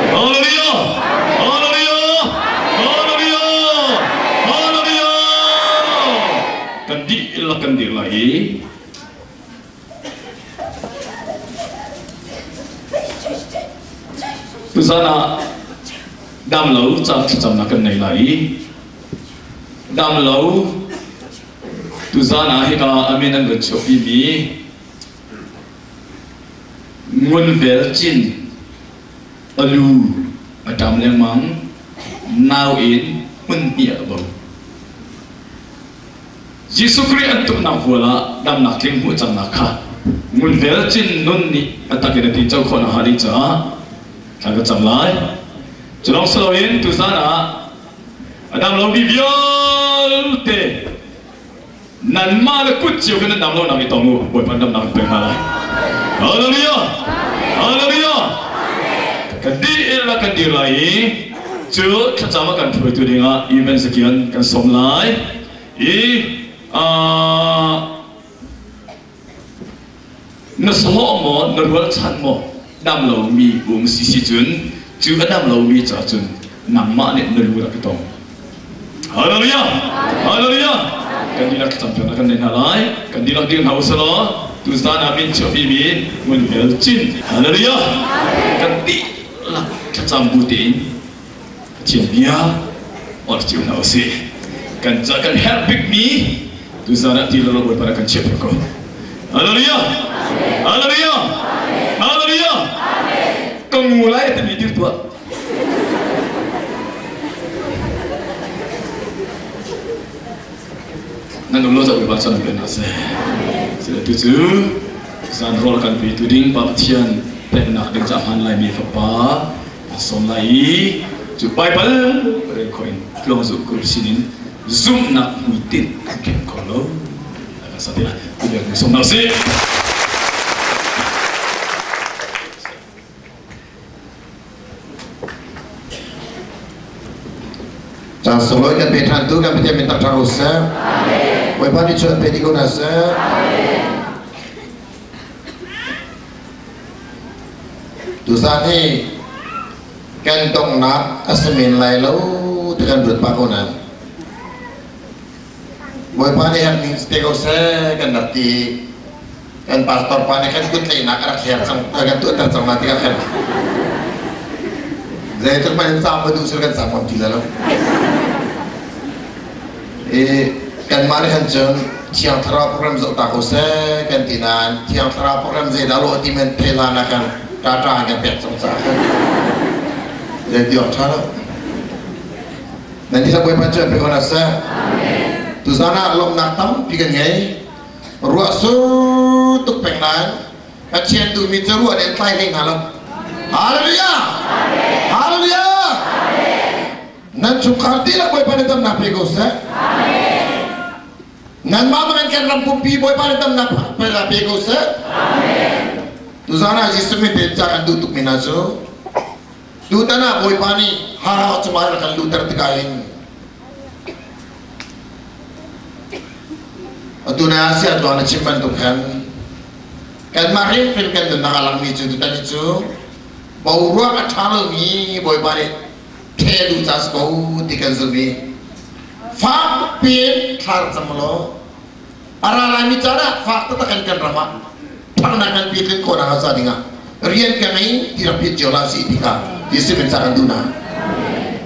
Hallelujah! Hallelujah! Hallelujah! Hallelujah! Kan dihlak kan dir lai i tuzan ah damlo ca thlacamnak kan nei lai i damlo tuzan ah hika amin an van chuahpi mi Ngun vel cin a lu a ṭam lengmang, nau in hmun hnih ah a bo. Jesuh Khrih an tuknak vual ah damnak tling hmuh cangnak kha ngun vel cin nun nih a tak in a ti co khawh nakhnga ding caah thla ka cam lai. Cu lawng si loin tuzan ah a dam lomi vialte Nanmah le kut cio khin nan dam lonak i tong u, Bawipa damnak in pek hna lai. Hallelujah! Hallelujah! Kan dihlak kan dir lai i cu thlacam a kan hruaitu dingah Evan Zakian kan sawm lai i na sawh maw na rualchan maw dam lomi um si si cun cu a dam lomi ca cun nangmah nih na lu rak i tong. Hallelujah! Hallelujah! Kan dihlak thlacam piaknak kan nei hna lai. Kan dihlak dir hna usih law tuzan ah min chuahpi mi ngun vel cin. Hallelujah! Kan dihlak thlacam bu tein Pathian bia or cio hna usih. Kan ca kan herh bikmi tuzan ah ti lo Bawipa kan chiah piak ko. Hallelujah! Hallelujah! Hallelujah! Ka ngu lai timi dir tuah. Nan um lo zoh ba chan kan se. Sila tu cu Zan rawl kan petu ding Pa Pathian peknak ding ca hman laimi fapa an sawm lai i cu Baibal rel khawh in tluang zu group sinin zumhnak hmuitinh kan khen kho lo. Kan sa te lai. Tu sawm hna usih. Caan sunglawi kan pe ṭhan tu kan Pathian min tak ṭhan ko seh. Bawipa nih cu an pe dih ko hna seh. Tuzaan hi kan donghnak a si men lai lo ti kan ruat pah ko nain Bawipa nih herh ning te ko seh kan rak ti kan pastor pa nih kan kut tlaihnak a rak hler cang kan tuahter cang na tikah khan zeitluk hmanh in caam va duh sil kan caam ngam ti la lo i kanmah nih khan cun Thiang Thlarau program zoh ta ko seh kan ti nain Thiang Thlarau program zeidah lawh ti men thei hlan ah khan ṭaṭa in kan pek cang caah khan zei ti awk ṭha lo nan ti Bawipa cu an pe ko hna seh tuzaan ah lawmhnak tampi kan ngei Ruah sur tuk peng nain Pathian duhmi cu ruah nih an tlai hlei hna lo. Hallelujah! Hallelujah! Nan chungkhar dihlak Bawipa nih damnak pe ko seh. Nanmah bangin kan ram pumpi Bawipa nih damnak pe ko seh. Tuzaan ah Jesuh min tein ca kan duh tukmi hna cu tutan ah Bawipa nih Harau cungah a kan luhter tikah hin Atu na Asia tuah na chim bantuk khan kanmah hrimhrim kan nunnak a langmi cu tutan hi cu boruak a ṭha lomi Bawipa nih ṭhe duh ca si ko ti kan zumh i fak piin thla cam law a ra laimi caan ah fak taktak in kan ram ah ṭhangnak kan pi tlin khawh nakhnga ca dingah rian ka ngei ti rak phit cio hlah sih ti kha Jesuh min ca kan duh hna.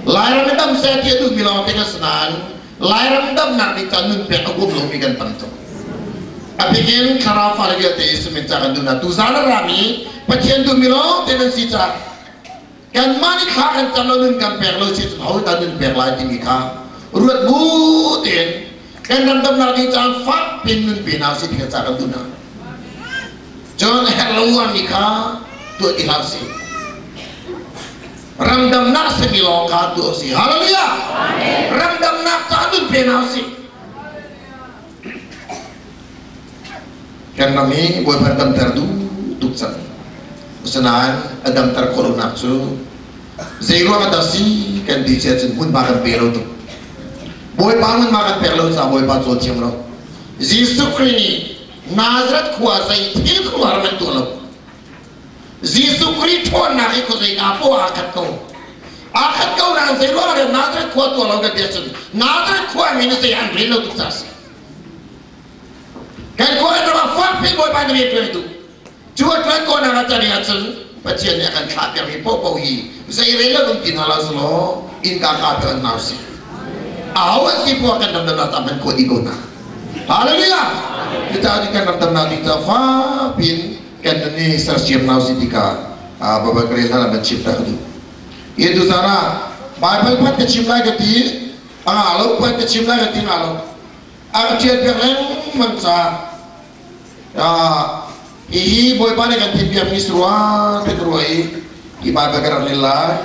Lairam i dam seh ti a duhmi lawng te kan si nain Lairam damnak ding ca nun pek a huam lomi kan tam tuk. A bikin thlarau fale vialte Jesuh min ca kan duh hna. Tuzaan a rami Pathian duhmi lawng te nan si caah kanmah nih thla kan cam lo nun kan pek lo si cun ho dah nun pek lai timi kha ruat bu tein kan ram damnak ding caan fak pin nun pe hna usih ti kan ca kan duh hna. Cun herh lo mi kha tuah ti hlah usih. Ramdamnak simi lawng kha tuah usih. Hallelujah! Ramdamnak ca nun pe hna usih. Kan ram hi Bawipa damter duh tuk cang. Asinain a damter khawh lonak cu zei ruang ah dah si kan ti si ahcun hmunhma kan pe lo tuk. Bawipa hmunhma kan pek lo caah Bawipa cawl thiam lo. Jesuh Khrih nih Nazareth khua zei thil khuaruahhar an tuah lo. Jesuh Khrih ṭhawnnak hi khuazei ka poah aa khat ko. Aa khat ko nain zei ruangah dah Nazareth khua tuah lo kan ti ahcun Nazareth khua mi nih zei an rel lo tuk caah a si. Kan khua kan ram ah fakpi Bawipa nih rian ṭuan a duh. Cu a ṭuan khawhnak ah can ahcun Pathian nih a kan thlah piakmi paohpaoh hi zei rel lo um ti hna lo selaw innka ka pe an hna usih. Aho an si poah kan ram damnak tam kan khawh dih ko hna. Hallelujah! Cucaah kan ram damnak ding caah fakpi in kan nun hi sersiam hna usih ti kha Baibal ka rel hlan ah nan chim ta ka duh. Hi tuzaan ah Baibal phat ka chim lai ka ti, a ngah lo phat ka chim lai ka ti ngah lo. A ka ṭial piak lengmang caah Hihi Bawipa nih kan thimpiakmi si rua ti ka ruah i hi Baibal ka rak rel lai.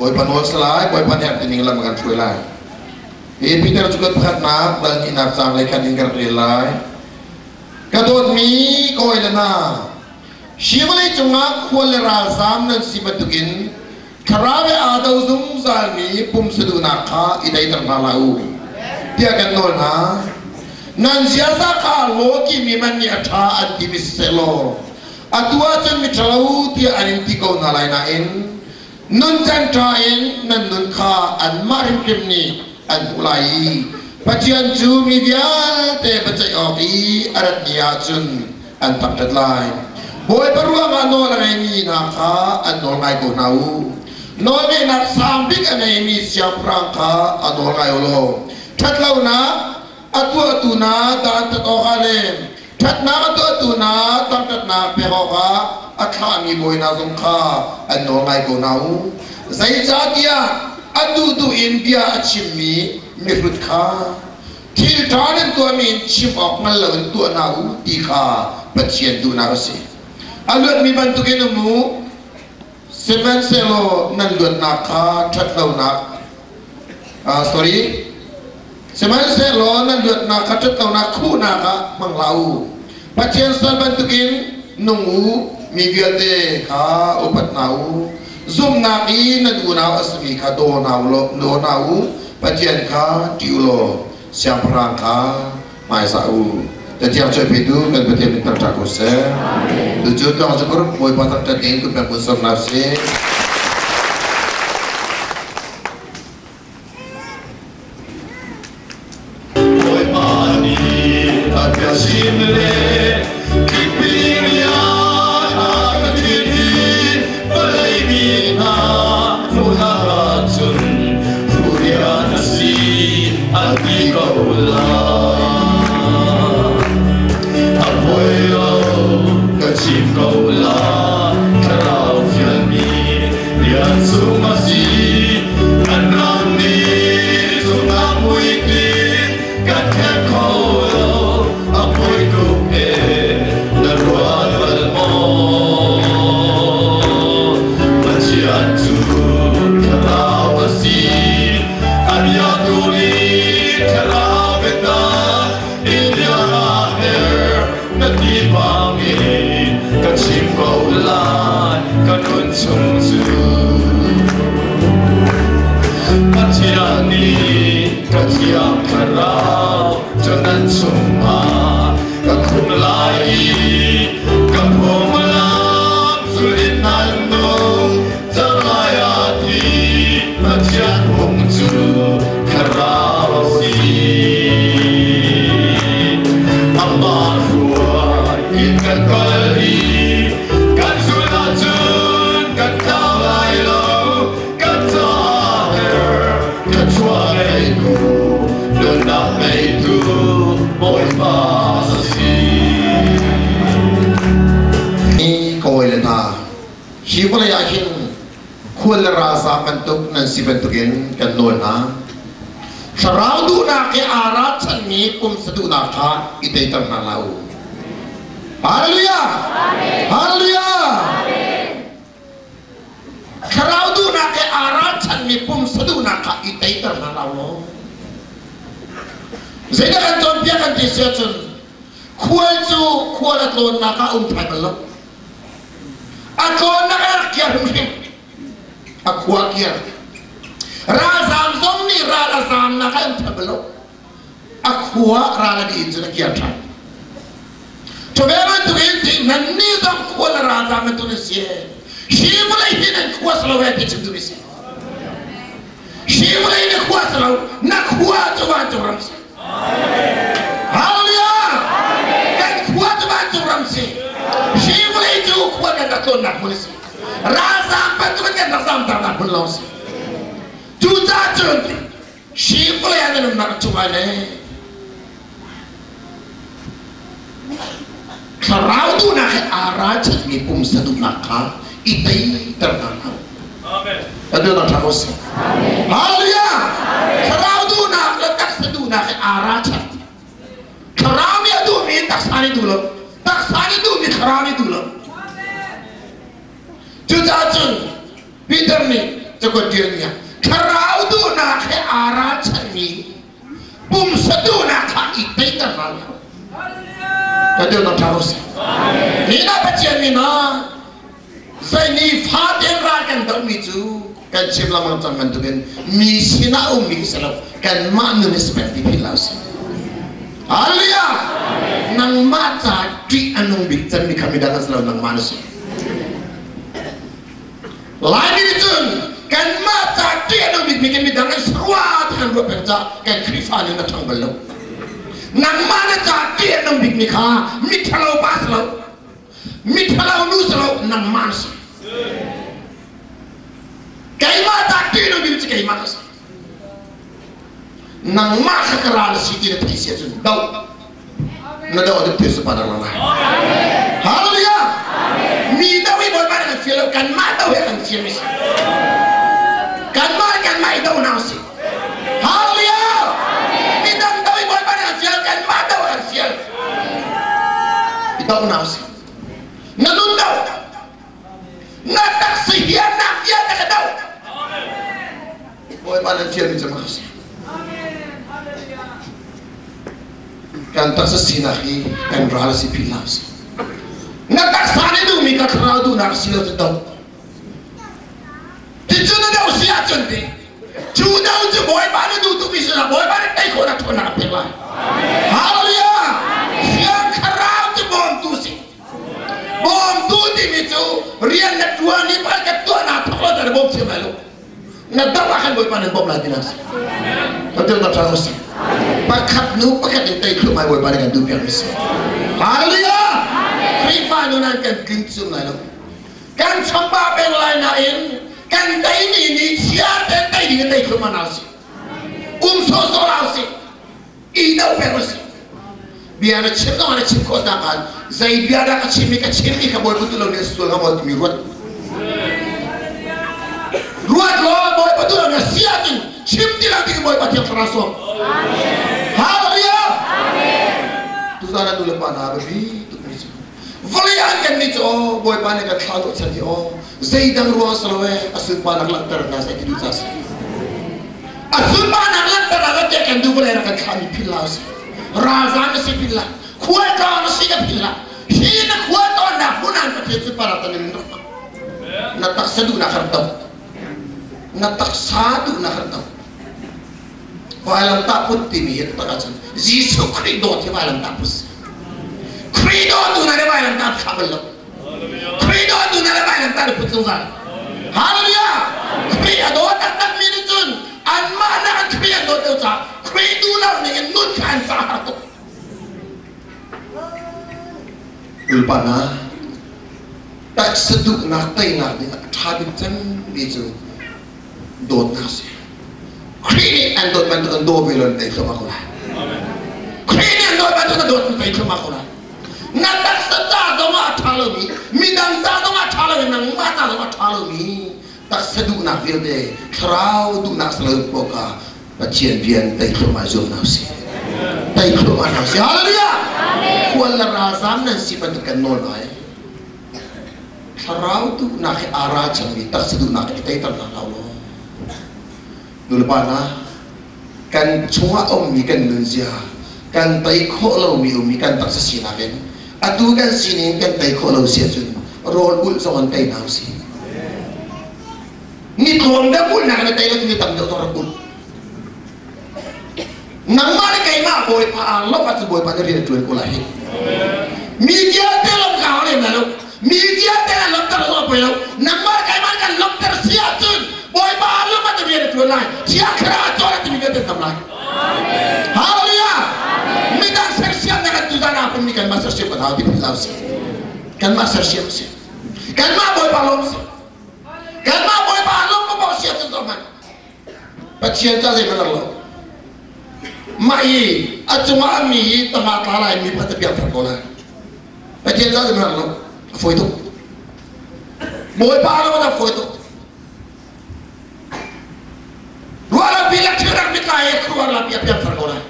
Bawipa nawl si lai, Bawipa nih a tining lam a kan hruai lai. Hi Peter cu kan pakhatnak dal hnihnak caang lei khan in ka rak rel lai. Ka dawtmi ka hawile hna, hi vawlei cungah khual le ralzaam nan si bantukin thlarau he aa do zungzalmi pumsaduhnak kha i deiter hna hlah u tiah kan nawl hna. Nan ziaza kha lawkihmi man nih a ṭha an timi siseh law atu ahcun miṭhalo tiah an in ti ko hna lai nain nuncan ṭha in nan nun kha anmah hrimhrim nih an hmuh lai i Pathian cu mi vialte biaceih awk i a rat ni ahcun an thangṭhat lai. Bawipa ruangah nawl a ngeimi hna kha an nawl ngai ko hna u. Nawlngeihnak sang bik a ngeimi siangpahrang kha a nawl ngai u law ṭhatlonak a tuahtu hna dantat awkah le ṭhatnak a tuahtu hna thangṭhatnak pek awkah a thlahmi bawi hna zong kha an nawl ngai ko hna u. Zeicahtiah a duhduh in bia a chimmi mihrut kha thil ṭha nan tuahmi in chim awk hngal loin tuah hna u ti kha Pathian duhnak a si. A luatmi bantukin um u, sihmanhsehlaw nan luatnak kha ṭhatlonak sorry sihmanhsehlaw nan luatnak kha ṭhatlonak khuhnak ah hmang hlah u. Pathian sal bantukin nung u, mi vialte kha upat hna u. Zumhnak i nan unau a simi kha daw hna u law, daw hna u. Pathian kha ṭih u law siangpahrang kha hmaizah u. Cathiang cawi petu kan Pathian min thangṭhat ko seh. Tucu tlawng cu Bawipa thangṭhat ding kun pek kun sawm hna usih. Bawipa nih a ka chim le Kipirian a ka ṭhin i vawlei mi hna hmuhnak ahcun Phuria na si an ti ko lai. A poi lo ka chim ko la thlarau fialmi rian sung a si kan ram nih zumhnak muitin kan khen kho lo a poi tuk e na ruat bal maw Pathian cu thlarau a si a biatu nih thlarau biatak in bia a her na ti bangin ka chim ko lai ka nun chung cu Pathian nih ka thiang thlarau cu nan chungah ka khum lai i ka phunglam zulh in nan nung cang lai a ti Pathian phung cu thlarau a si amah hruai in kan kal i kan zulh ahcun kan tlau lai lo kan caah her thluachuah ngeitu nunnak ngeitu Bawipa a si. Hi ka hawile hna, hi vawlei ah hin khual le ralzaam bantuk nan si bantukin kan nawl hna. Thlarau duhnak he aa ralchanmi pumsa duhnak kha i teiter hna hlah u. Hallelujah! Hallelujah! Thlarau duhnak he aa ralchanmi pumsa duhnak kha i teiter hna hlah u law. Zeidah kan cawnpiak kan ti si ahcun khual cu khual a tlawnnak ah um thai bal lo. A tlawnnak a rak kiar hrimhrim. A khua kiar. Ralzaam zong nih ral a zaamnak ah um thai bal lo. A khua ral a dih in cun a kiar ṭhan. Cu ve bantukin ti nannih zong khua le ralzaam bantuk nan si. Hi vawlei hi nan khua si lo he ti chim duhmi si. Hi vawlei na khua si lo, na khua cu vancung ram si. Hallelujah! Kan khua cu vancung ram si. Hi vawlei cu khua kan rak tlawnnak hmun a si. Ralzaam bantukin kan rak zaamtaknak hmun lawng si. Cucaah cun hi vawlei ah nan umnak cungah le thlarau duhnak he aa ralchanhmi pumsa duhnak kha i teiter hna hlah. Amen. Atu na ṭha ko si. Hallelujah! Thlarau duhnak le taksa duhnak he aa ralchanh. Thlarau nih a duhmi taksa nih duh lo. Taksa nih duhmi thlarau nih duh lo. Cucaah cun Peter nih cakuat ṭialmi ah thlarau duhnak he aa ralchanhmi pumsa duhnak kha i teiter hna lo. Ka deu na ṭha si. Ni na Pathian mi na zei ni faten ral kan dohmi cu kan chim lengmang cang bantukin mi sinah ummi si lo kanmah nun i spek ti philh lo si. Hallelujah! Nangmah ca ṭih a nung bik cemmi kha midang an si lo nangmah na si. Laimi nih cun kanmah ca ṭih a nung bikmi kan midang an si rua ti kan ruah peng caah kan Khrihfa nih na ṭhang bal lo. Nangmah na ca ṭih a nung bikmi kha miṭhalo pa si lo, miṭhalo nu si lo, nangmah na si. Keimah ca ṭih a nung bikmi cu keimah ka si. Nangmah kha ka ral si ti na theih si ahcun doh. Na doh tuk thil supa dang lai. Hallelujah! Mi do hi Bawipa nih kan fial lo, kanmah do hi kan fial mi si. Kanmah le kanmah i do hna usih. Hallelujah! Mi dang do hi Bawipa nih kan fial, kanmah do kan fial. Do na si. Na nun do. Na taksa hiarnak vialte ka do. Bawipa nan fialmi cu mak a si. Kan taksa sinak hi kan ral a si philh hlah usih. Na taksa nih duhmi ka thlarau duhnak si lo cu do. Ticun na do si ahcun ti cu do cu Bawipa nih duh tukmi si Bawipa nih tei khawhnak ṭhawnnak a pek lai. Hallelujah! Thiang Thlarau cu bawmtu si. Bawmtu timi cu rian na ṭuan i pakhat ka tuah naa thawk lo na bawm thiam lai lo. Na dam ah khan Bawipa nan bawmh lai ti si. Pathian tak ṭha si. Pakhat nu pakhat in tei thluahmah Bawipa nih kan duh piak mi si. Hallelujah! Khrihfa nu nan kan tling chung lai lo. Kan chamba peng lai nain kan tei mi nih chiar ten tei ding in tei thluahmah na si. Um sawhsawh hlah usih. I do peng usih. Bia na chim zong na chim khawh tak ah zei bia dah ka chim i ka chim i ka Bawipa tu lo nih sual ka maw timi ruat. Ruat law Bawipa tu lo nih si ahcun chim ti lo ding Bawipa Thiang Thlarau sawm. Hallelujah! Tuzan ah nu le pa hna biapi tuk mi cu. Vawlei ah an kan nih cu aw Bawipa nih kan thlah hnawh chan hi aw zeidang ruang si lo ee a sunparnak langhter hna seh ti duh ca si. A sunparnak langhter ah kan kan duh vawlei rak kan thlahmi philh hlah usih. Ralzam na si philh hlah. Khualtlawng na si ka philh hlah. Hi na khualtlawnnak hmun ah Pathian sunparnak tan in rak na taksa duhnak kha rak do. Na taksa duhnak kha rak do. Vailamtah put timi hi tak ahcun Jesuh Khrih dawt hi vailamtah put si. Khrih dawtu na le vailamtah thlah bal lo. Khrih dawtu na le vailamtah na put zungzal. Hallelujah! Khrih a dawt taktak mi nih cun anmah nak an Khrih an dawt deuh caah Khrih duh lo ning in nun kha an fah har tuk. Ulpa na taksa duhnak teinak ding a ṭha bik cemmi cu dawtnak a si. Khrih nih an dawt bantuk an daw ve lo na tei thluahmah ko lai. Khrih nih an dawt bantuk na dawt na tei thluahmah ko lai. Na taksa ca zongah a ṭha lomi, midang ca zongah a ṭha lomi, nangmah ca zongah a ṭha lomi taksa duhnak vialte, thlarau duhnak si lo paoh kha Pathian rian tei thluahmah zuam hna usih. Tei thluahmah hna usih. Hallelujah! Khual le ralzam nan si bantuk kan nawl lai. Thlarau duhnak hi aa ralchanmi taksa duhnak i teiter hna hlah law nulepa hna kan chungah a ummi kan nunzia kan tei khawh lomi ummi kan taksa sinak in atu kan sining kan tei khawh lo si ahcun rawl ulh zong an tei hna usih. Ni tlawm deuh ulhnak na tei lo ni tam deuh zong rak ulh. Nangmah le keimah Bawipa aa lawmh ahcun Bawipa nih rian a ṭuan ko lai hih. Mi vialte lawmh ka hau lem lai lo. Mi vialte an lawmhter zong a poi lo. Nangmah le keimah kan lawmhter si ahcun Bawipa aa lawmh ahcun rian a ṭuan lai. Thiang Thlarau a cawl a timi vialte an tam lai. Hallelujah! Midang sersiamnak an tuzan ah pummi kanmah sersiam kan hau ti philh hlah usih. Kanmah sersiam usih. Kanmah Bawipa lawm usih. Kanmah Bawipa lawmh paoh si ahcun zoh hmanh. Pathian ca zeihmanh rak lo. Mah i a cungah a mi i tangah tla lai mi pakhat piak thar ko lai. Pathian ca zeihmanh rak lo. A fawi tuk. Bawipa lo a fawi tuk. Ruah lo pi le thil rak mit lai i khuaruah la pi a piak thar ko lai.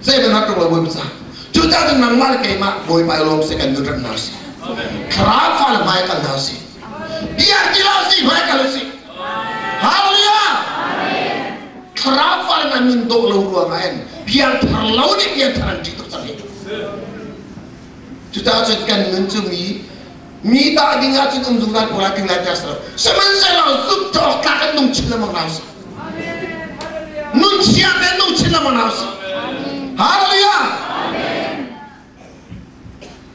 Zeihmanh rak lo Bawipa ca. Cucaah cun nangmah le keimah Bawipa i lawm seh kan nun rak hna usih. Thlarau fa le hmai kal hna usih. Biak ti lo si hmai kal usih. Hallelujah! Thlarau fa le nan nun dawh lo ruangah hin piangthar lo nih piangthar an ṭih tuk cang hi. Cucaah cun kan nun cu mi mi ta ding ah cun um zungzal ko lai ting lai tiah si lo. Sihmanhsehlaw zumh awk tlak in nung chin lengmang hna usih. Nun chia tein nung chin lengmang hna usih. Hallelujah!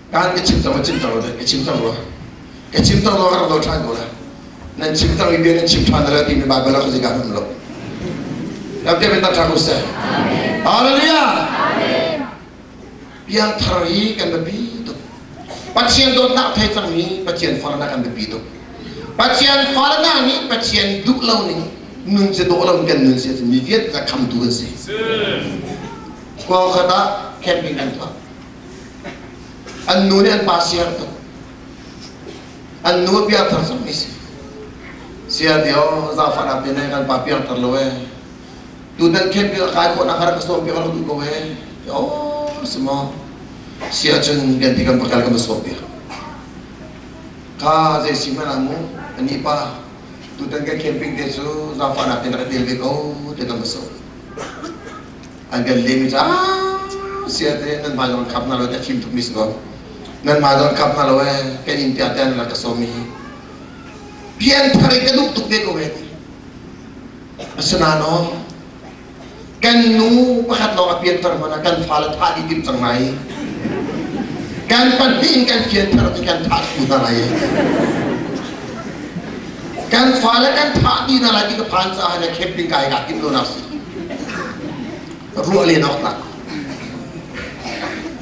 Kan ka chim cang chim cang ka chim cang rua ka chim cang rua ka rak do ṭhan ko la nan chim cang i bia nan chim ṭhan la timi Bible ah ka zika hum lo lam te ta ṭha ko seh Hallelujah piangthar hi kan biapi tuk Pathian dawtnak thei cangmi Pathian farnak kan biapi tuk Pathian farnak nih Pathian duh lo ning nun si dawh lo kan nun si mi vialte khamtu kan si khua khat ah camping an tuah an nu nih an pa siar tuk an nu piangthar cangmi si sia dio zafa na pe ne kan pa piangthar lo e tutan camping a kai khawh nak har ka sawm piak rak duh ko e oh si maw. Si ahcun kan ti kan pakal kan va sawm piak. Kha zei si hmanh ah mu ani pa tutan kan camping te cu zaangfahnak te na ka tel ve ko te kan va sawm. An kan lem i ca sia te nan mah zong khap na lo te fim tuk mi si ko. Nan mah zong khap na lo e kan in tia te an rak ka sawm mi. Pian thar in ka duh tuk ve ko e. Asinain aw kan nu pakhat lawng a pianter hmanh ah kan fale thah dih timh cang lai. Kan pahnih in kan pianter ti kan thah thlu hna lai. Kan fale kan thah dih hna lai ti ka phan caah na camping kai ka tim lo nak si. Ruah len awk tak.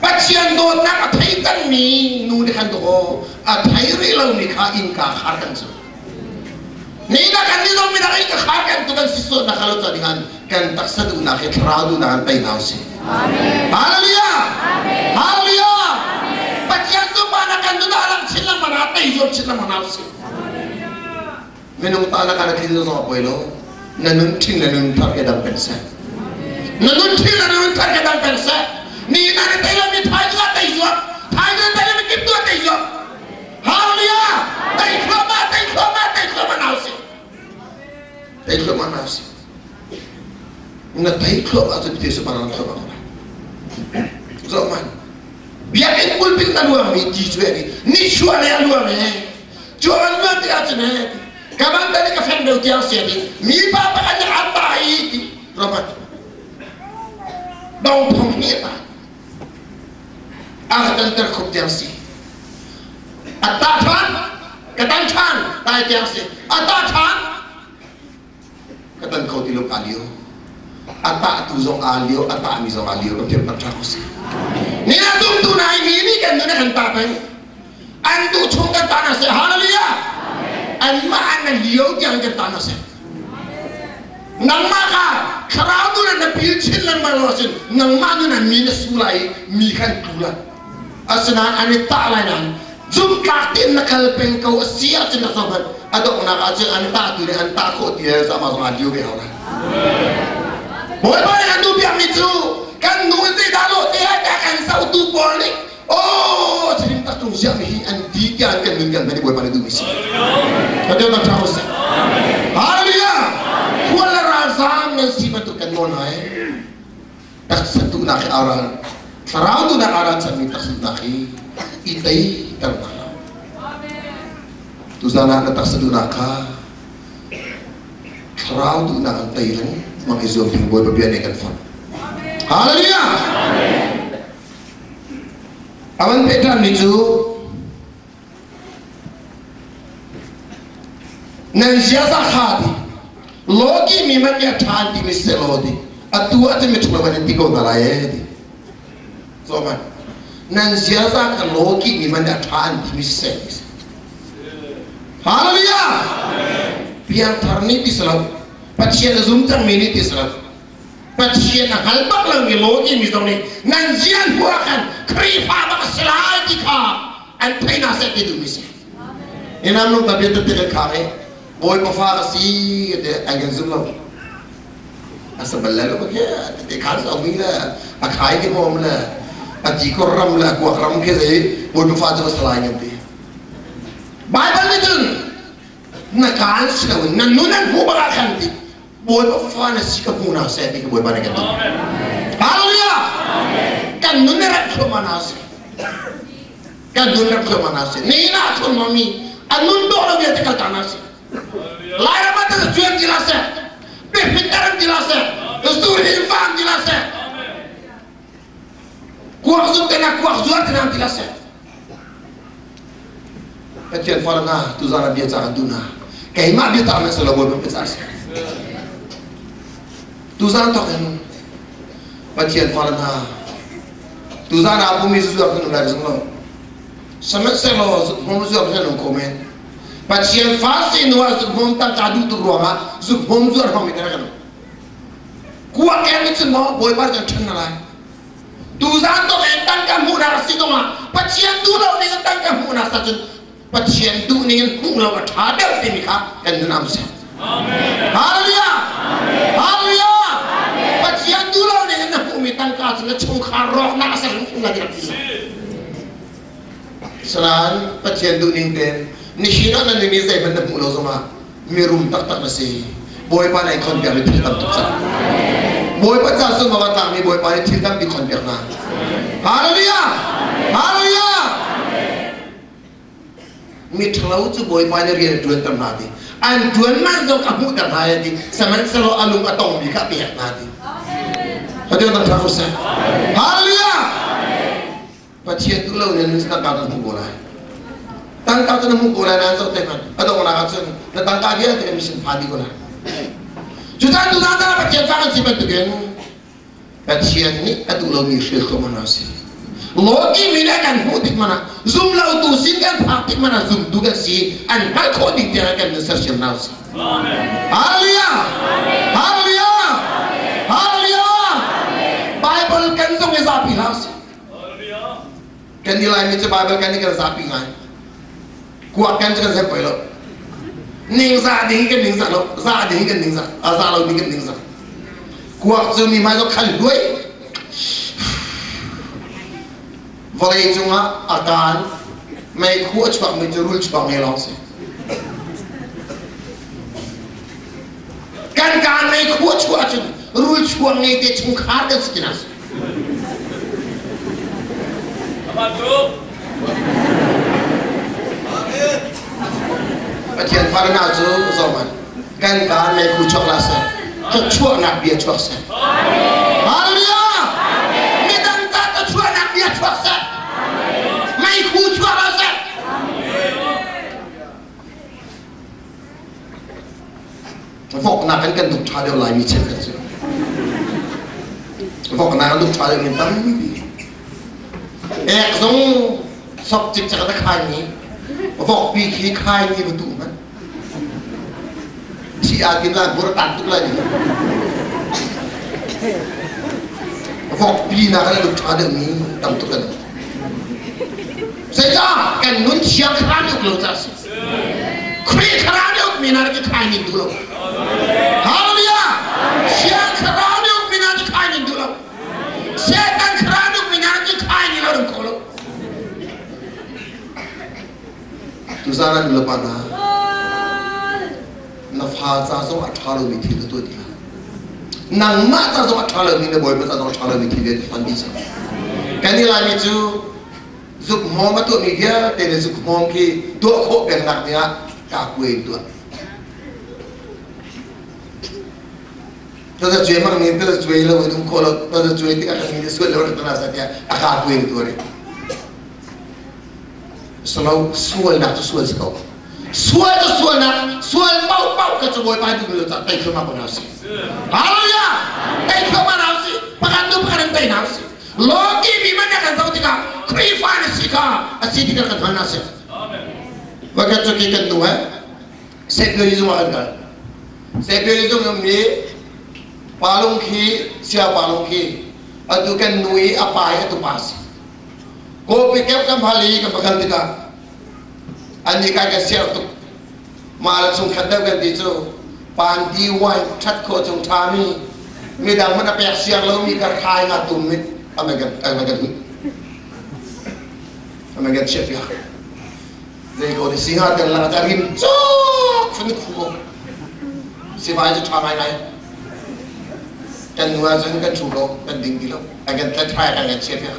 Pathian dawtnak a thei cangmi nu nih khan dawh a thei rih lomi kha innka khar kan cu. Ni na kan ni zong midang in ka khar kan tu kan si sual na khalo cha dingan kan taksa duhnak hi thlarau duhnak an tei hna usih. Hallelujah! Hallelujah! Pathian tu pa na kan duh lang chin lang mana tei zuam chin lang mana usih. Minung ta na kan thin zong poi lo. Na nun thing na nun thar ke dam pen se. Na nun thing na nun thar ke dam pen se. Ni na tei lo mi thai zuat tei zuam. Thai zuat tei lo mi kip tu tei zuam. Hallelujah! Tei thluahmah, tei thluahmah, tei thluahmah nau si. Tei thluahmah nau si. Na tei thluahmah cu ti su parang thluahmah ko lai. Zoh man. Biakinn pulpit na luang mi ti cu ni ni chua le a luang e. Cu an luan ti ahcun e. Ka man tani ka feng deuh tiang sia ti. Mi pa pakhat nih an ta i ti. Roman. Dong thong hi ta. A ka tanter khup tiang si. A ta ṭhan, ka tan ṭhan, tai tiang si. A ta ṭhan, ka tan kho ti lo ka lio. A tah tu zong aa lio, a tah mi zong aa lio, kan thiam tak ṭha ko si. Ni a tum tu nai mi nih kan nun a kan ta peng. An duh chung kan ta na seh. Hallelujah! Anmah an lio tiang kan ta na seh. Nangmah kha thlarau nun ah na pil chin lengmang lo ahcun nangmah nun ah mi na su lai i mi kha an tlu lai. Asinain an i tah lai nain zumhtlak tein na kal peng ko a si ahcun na zohhmanh a donghnak ahcun an tahtu nih an tah khawh ti le amah zong aa liu ve hau lai. Bawipa nih an duh piakmi cu kan nu in zeidah lawh te lai tiah kan zohtu pawl nih Oh, chirim tak tung siang hi an ti tiah an kan nun kan hman i Bawipa nih duhmi si. Ka deu tak ṭha usih. Hallelujah! Khual le ralzaam nan si bantuk kan nawl hna i taksa duhnak hi aral thlarau duhnak aral chanmi taksa duhnak hi i tei ter hna hlah. Tuzan ah na taksa duhnak kha thlarau duhnak an tei leng mang i zuam ding Bawipa bia nih kan forh. Hallelujah! A van peh ṭhanmi cu nan ziaza kha ti lawki mi man nih a ṭha an timi seh law ti atu ah cun miṭhalo man in ti ko hna lai ee ti so man nan ziaza kha lawki mi man nih a ṭha an timi seh ti Hallelujah piangthar nih ti si lo Pathian a zum cangmi nih ti si lo Pathian a hngal bak lomi lawki mi zong nih nan zian hnu ah khan Khrihfa bak a si lai ti kha an thei hna seh ti duhmi si. Inam lung ta bia tete kan khang i Bawipa fa ka si te an kan zum lo. A sa bal le lo ke te khan sa mi le a khai ke mom le a ti ko ram le a kuak ram ke zei Bawipa fa cu salai kan ti. Bible nih cun na kaan si loin na nun an hmu bak ah khan ti Bawipa fa na si ka hmu hna seh ti ka Bawipa nih kan ti. Hallelujah! Kan nun na rat thluahmah hna seh. Kan nun rat thluahmah hna seh. Ni na thun mi a nun dawh lo vialte kal ta hna seh. Lairam ah ta cuan ti la seh. Pehpit taram ti la seh. Zuri vang ti la seh. Kuak zuk te na kuak zuar te na ti la seh. Pathian fa na tuzaan ah bia ca kan duh na keimah bia ta na salo Bawipa bia ca si tuzaan thawk in Pathian fa na tuzaan ah pumi zuar kan lai zung lo sihmanhsehlaw hmom zuar kan um ko men Pathian fa si nu ah zukhmom tangka duh tuk ruangah zukhmom zuar hmang mi kan kuak em cun maw Bawipa kan ṭhen na lai Tuzaan tok in tangka hmuhnak a si zongah Pathian duh lo ning in tangka hmuhnak sa cun Pathian duh ning in hmuh lo a ṭha deuh timi kha kan nun am seh. Hallelujah! Hallelujah! Pathian duh lo ning in na hmuhmi tangka cu na chungkhar rawknak a ser hrimhrim. la ti rak ti Sanan Pathian duhning tein nihin ah nan mi zeihmanh na hmuh lo zongah mirum taktak na si. Bawipa nih khonpiak mi thil tam tuk cang. Bawipa ca sung ma tlakmi Bawipa nih thil tampi khonpiak hna. Hallelujah! Hallelujah! Mi ṭhalo cu Bawipa nih rian a ṭuanter hna ti. An ṭuan man zong a hmuhter hna ya ti. Sihmanhsehlaw a lung a tongmi kha a pek hna ti. Pathian thangṭhat ko seh. Hallelujah! Pathian duh lo nih tangka na hmu ko lai. Tangka cu na hmu ko lai nain zoh te hmanh a donghnak ah cun na tangka vialte na mission phan dih ko lai. Cucaah tuzaan ah Pathian fa kan si bantukin Pathian nih a duh lomi hrial ko mana si. Law timi le kan hmuh tik mana zum lotu sin kan phak tik mana zumtu kan si an hngalh khawh ding tiang kan nun sersiam hna usih. Hallelujah! Hallelujah! Hallelujah! Bible kan zong i zapi hlah usih. Kan i Laimi cu Bible kan i kan zapi ngai. Kuak kan cu kan zep oi lo. Ning za ding kan ning za lo, za ding kan ning za, a za lo ding kan ning za. Kuak cu mi hmai zo khal hluai. Vawlei cungah a kaan meikhu a chuakmi cu rul chuak nge lawng si. Kan kaan meikhu a chuah ahcun rul chuak nge te chungkhar kan si ti na si. Pathian farna cu zohman kan kaan meikhu chuak la seh thluachuahnak bia chuak seh. Hallelujah! Midang ta thluachuahnak bia chuak seh. Meikhu chuak la seh. Voknak in kan duk ṭha deuh laimi cheukhat cu. Voknak an duk ṭha deuh mi tampi. Ek zong sok cikcek a khaimi vokpi khi khaimi va tuh hmanh. Thi aa tin lai bur tan tuk lai ni. Vokpi nak an duk ṭha deuh mi tam tuk kan. Zeicah kan nun thiang thlarau nih uk lo caah a si. Khrih thlarau nih ukmi hna nih khai ning duh lo. Hallelujah! Thiang thlarau nih ukmi hna nih khai ning duh lo. Satan thlarau nih ukmi hna nih khai ning lo ding kho lo. Tuzaan ah nulepa hna na fa ca zong a ṭha lomi thil na tuah ti lai. Nangmah ca zong a ṭha lomi na bawipa ca zong a ṭha lomi thil vialte hman dih cang. Kan i Laimi cu zuk hmawm a tuahmi vialte le zuk hmawm khi tuah khawh pengnak dingah kaa kuai in tuah. Taza cuai mang nih taza cuai lo in um khawh lo taza cuai tikah kan mi sual lo tana sa tiah a kaa kuai in tuah rih. Salo sualnak cu sual si ko. Sual cu sualnak sual paoh paoh ka cu Bawipa duh lo cah tei thluahmah ko hna usih. Hallelujah! Tei thluahmah hna usih. Pakhat nu pakhat in tei hna usih. Law timi man na kan zoh tikah Khrihfa na si kha a si tikah kan hngal hna sih. Voikhat cu khi kan nu he Secondary zung ah kan kal. Secondary zung um i palung khi sia palung khi atu kan nu i a pa i atu pa si. Kawpi kep kan hal i kan va kal tikah annih kai kan siar tuk. Mah le chungkhat deuh kan ti cu panti wine ṭhat khawh cung ṭhami midang hmanh a pek siang lomi kha thlai nga tum mit a man kan a man kan hun a man kan chiah piak. Zei ko ni si hnga ten lang a rim cuk fun khu ko. Sivai cu ṭha ngaingai. Kan nu ahcun kan ṭhu ko, kan ding ti lo. A kan tlet thlai kan kan chiah piak.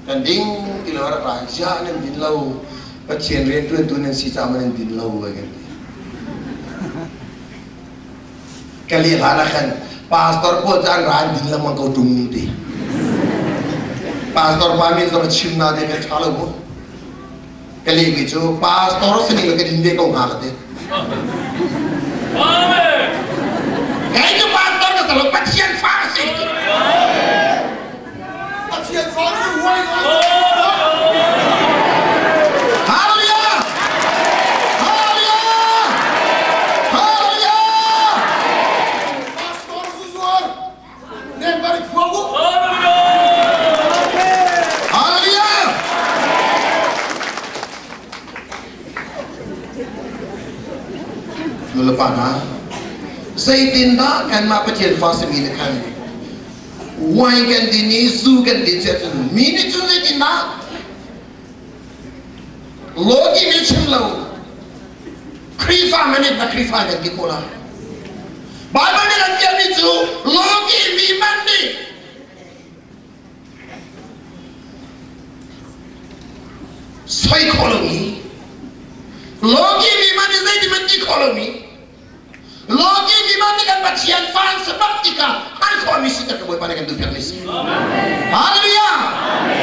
Kan ding ti lo rak ra ziah nan din lo Pathian rianṭuantu nan si caah nan din lo kan ti. Ka leh hlan ah khan pastor pawl cu an ra an din lengmang ko ṭung ti. Pastor pa min zong chim na te kan ṭha lo mu. Ka lehmi cu pastor sining ka din ve ko hnga ka ti. Amen. Kei cu pastor ka si lo Pathian fa ka si. Pathian fa cu huai Hallelujah! Hallelujah! Hallelujah! Pastor zu zuar nen bari khua bu Hallelujah! Nulepa hna, zeitindah kanmah Pathian fa simi nih khan Wine kan din i zu kan din si ahcun mi nih cun zeitindah Lawki mi chim lo Khrihfa man na Khrihfa kan ti khawh lai. Bible nih kan tialmi cu lawki mi man nih soi khawh lomi lawki mi man nih zeiti man ti khawh lomi lawki mi man nih kan Pathian fan sabak tikah an khawhmi si tak Bawipa nih kan duhpiakmi si. Hallelujah!